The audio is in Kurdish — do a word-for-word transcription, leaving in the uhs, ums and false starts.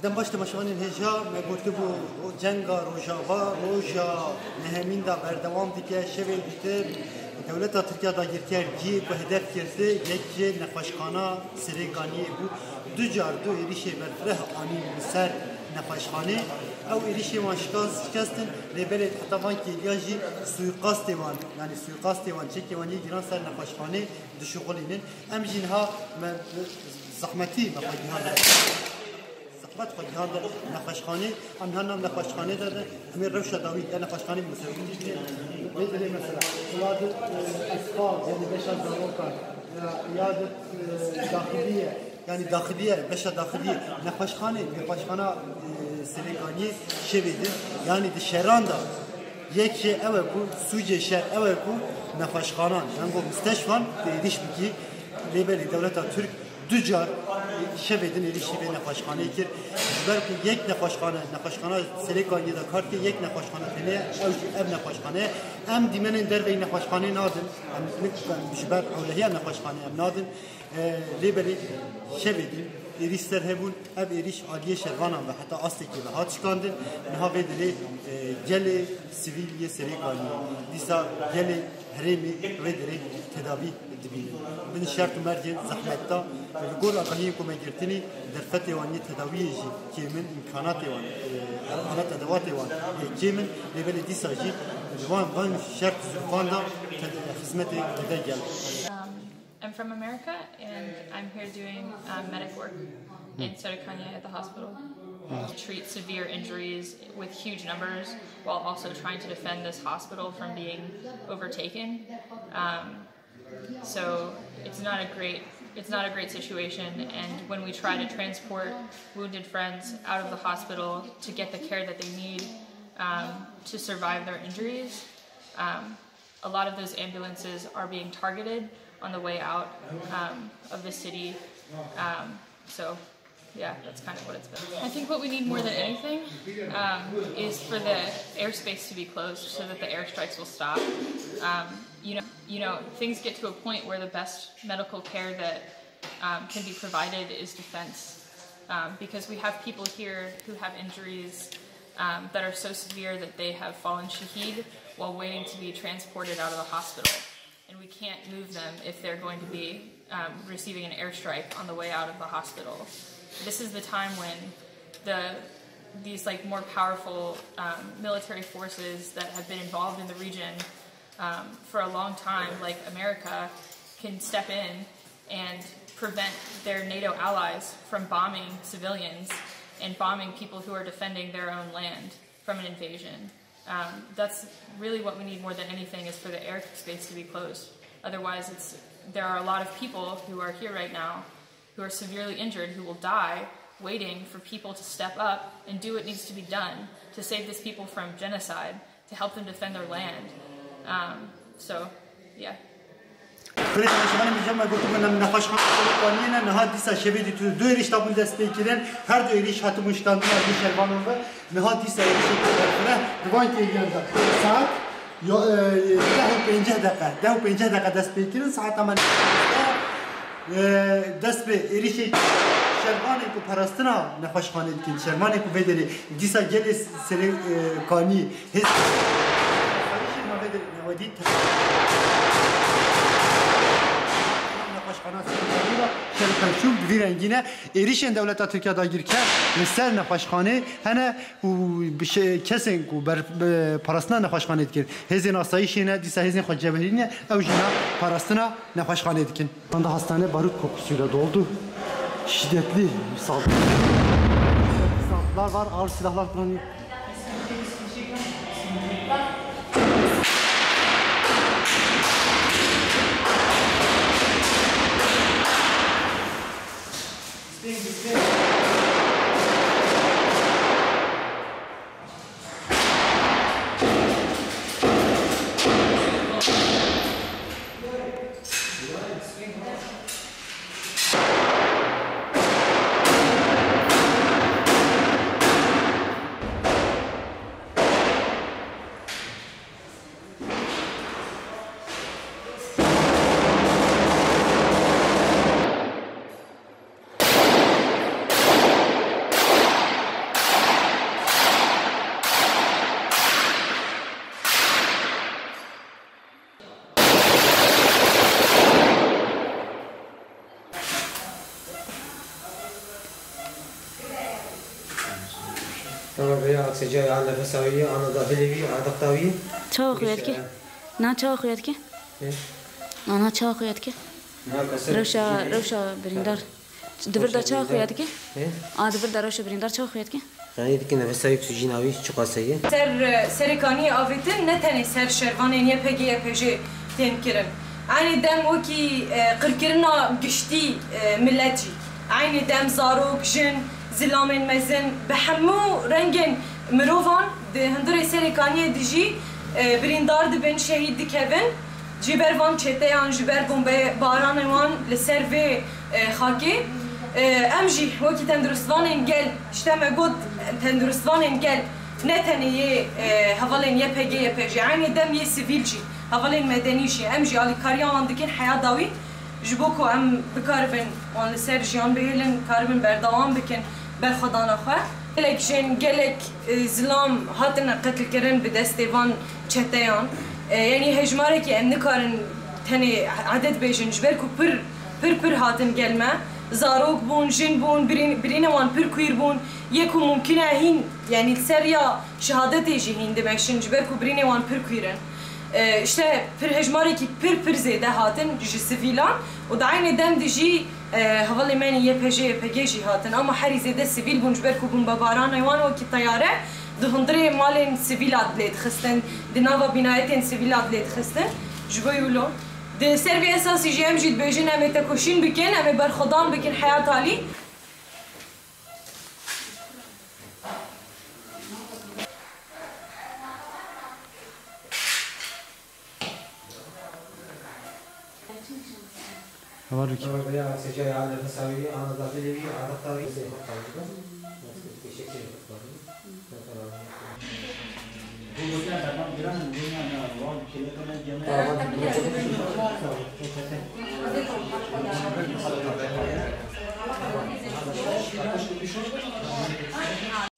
Dem baş temaşevanên hêja, me gotibû, cenga Rojava roja nehemîn de berdewam dike. Şevê dîtir dewleta Tirkiya dagirker cihê ku hedef girti yek ji nexweşxana Serêkaniyê bû. Du car du êrişê berfireh anîn li ser nexweşxanê. Ew êrişê wan şikast, şikestin, lê belê heta van kêliya jî suîqastê wan, yanî suîqastê wan, çekê wan yê giran ser nexweşxanê dişuxulînin. Em jî niha me zehmetî me xwe gihandin. Zehmet xwe gihandin nexweşxanê. Em niha nav nexweşxanê de ne. Em ê rewşa dawî ya nexweşxanê musewî dîtin. Vê dilê mesela. Ya di, e, etfal, yanî beşa zarokan, ya, ya di, e, daxiliye. Yanî daxiliye, beşa daxiliye. Nexweşxanê, nexweşxana, e, Serêkaniyê şevê din. Yanî di şeran de yek jê ew e ku sûcê şer ew e ku nexweşxanan, yango misteşfan tê êrîş bikî. Lê belê dewleta Tirk du car şevê din êrîşî vê nexweşxaneyê kir. Ji ber ku yek nexweşxane, nexweşxana Serêkaniyê de kar dike, yek nexweşxane têne ye, ew jî ev nexweşxane ye. Em dîmenên derveyî nexweşxanê nadin. Em nik, em ji ber ewlehiya nexweşxanê em nadin. E, lê belê şevê din êrîş ser hebûn. Ev êrîş aliyê şervanan ve heta astekê ve hat şikandin. Niha vê derê, e, gelê sivîl yê Serêkaniyê, dîsa gelê herêmê vê derê tedavî dibînin. Bin şert û mercên zehmet de, li gor agahiyên ku me girtinî, derfetê wan yê tedawiyê jî kêm in, îmkanatê wan, e, alet edewatê wan, e, kêm in. Lê belê dîsa jî li van, van şert û zirfan de te-, xizmetê dide gel. Um, I'm from America, and I'm here doing, um, medic work in Serêkaniyê at the hospital. We treat severe injuries with huge numbers while also trying to defend this hospital from being overtaken. Um, so it's not a great, it's not a great situation. And when we try to transport wounded friends out of the hospital to get the care that they need, um, to survive their injuries, um, a lot of those ambulances are being targeted on the way out, um, of the city. Um, so, yeah, that's kind of what it's been. I think what we need more than anything, um, is for the airspace to be closed so that the airstrikes will stop. Um, you know, you know, things get to a point where the best medical care that, um, can be provided is defense. Um, because we have people here who have injuries, um, that are so severe that they have fallen shaheed while waiting to be transported out of the hospital. And we can't move them if they're going to be, um, receiving an airstrike on the way out of the hospital. This is the time when the, these, like, more powerful, um, military forces that have been involved in the region, um, for a long time, like America, can step in and prevent their NATO allies from bombing civilians and bombing people who are defending their own land from an invasion. Um, that's really what we need more than anything, is for the airspace to be closed. Otherwise, it's, there are a lot of people who are here right now who are severely injured who will die waiting for people to step up and do what needs to be done to save this people from genocide, to help them defend their land. Um, so, yeah. Belê temaşevanên hêja, me gotibû, em nexweşxaneya Serêkaniyê ne, niha dîsa şevê dîtir du êrîş dabûn dest pê kirin. Her du êrîş hatibûn şikandin, her du şervanan ve niha dîsa êrîşê berfireh di van kêliyan de. Saet ya, e, deh û pêncî deqe, deh û pêncî deqe dest pê kirin, saeta me e, dest bi êrîşê şervanên ku parastina nexweşxanê dikin, şervanên ku vê derê dîsa gelê Serê, e, Kanî hêz nexweşxana Serê Kanî ve şer pevçûn bi vî rengî ne. Êrîşên dewleta Tirkiya dagirker li ser nexweşxanê hene û bi şe-, kesên ku ber, bi parastina nexweşxanê dikin. Hêzên asayîşê ne, dîsa hêzên xwecihbirî ne, ew jî ne parastina nexweşxanê dikin. Şu anda hastane barut kokusuyla doldu. Şiddetli saldırı. Şiddetli saldırılar var, ağır silahlar kullanılıyor. Ya akseca ya nefesa wî, ana da dilê wî, adeta wî. Çawa xuya dike? Na çawa xuya dike? Ana çawa xuya dike? Rewşa, rewşa birîndar. Di vir de çawa xuya dike? A, di vir de rewşa birîndar çawa xuya dike? Yanî dike nefesa wî, oksîjîna wî çiqas heye. Ser, e, serê kaniyê avêtin ne tenê ser şervanên Y P G Y P J tên kirin. Eynî dem wekî, e, qirkirina giştî, e, milet jî. Eynî dem zarok, jin, zilamên mezin, bi hemû rengên mirovan di hundirê serê kaniyê de jî, e, birîndar dibin, şehîd dikevin. Ji ber van çeteyan, ji ber bombebaranê wan li ser vê, e, xakê, e, em jî wekî tenduristvanên gel, işte me got, tenduristvanên gel ne tenê yê, e, hevalên Y P G Y P J, eynî dem yê sivîl jî, hevalên medenî jî, em jî alîkariya wan dikin heya dawî, ji bo ku em bikaribin wan li ser jiyan bihêlin, karibin berdewam bikin berxwedana xwe. Gelek jin, gelek, e, zilam hatine qetilkirin bi destê van çeteyan. E, yanî hejmarekî em nikarin tenê edet bêjin, ji ber ku pir, pir, pir hatin gel me. Zarok bûn, jin bûn, birîn-, birînê wan pir kwîr bûn. Yê ku mumkin e hîn, yanî li ser ya şehadetê jî hîn dimeşin, ji ber ku birînê wan pir kwîr in. E, işte pir hejmarekî pir, pir zêde hatin ji sivîlan û di eynê dem de jî, e, hevalê me yên Y P J, Y P G jî hatin. Ama herî zêde sivîl bûn, ji ber ku bombebaranê wan wekî teyare di hundirê malên sivîla dilê dixistin, di nava bînayetên sivîla dilê dixistin. Ji bo wilo. Di ser vê esasî jî em jî dibêjin, em ê tekoşîn bikin, em ê berxwedan bikin heya talî. Heval Rûkî. Heval Rûkî.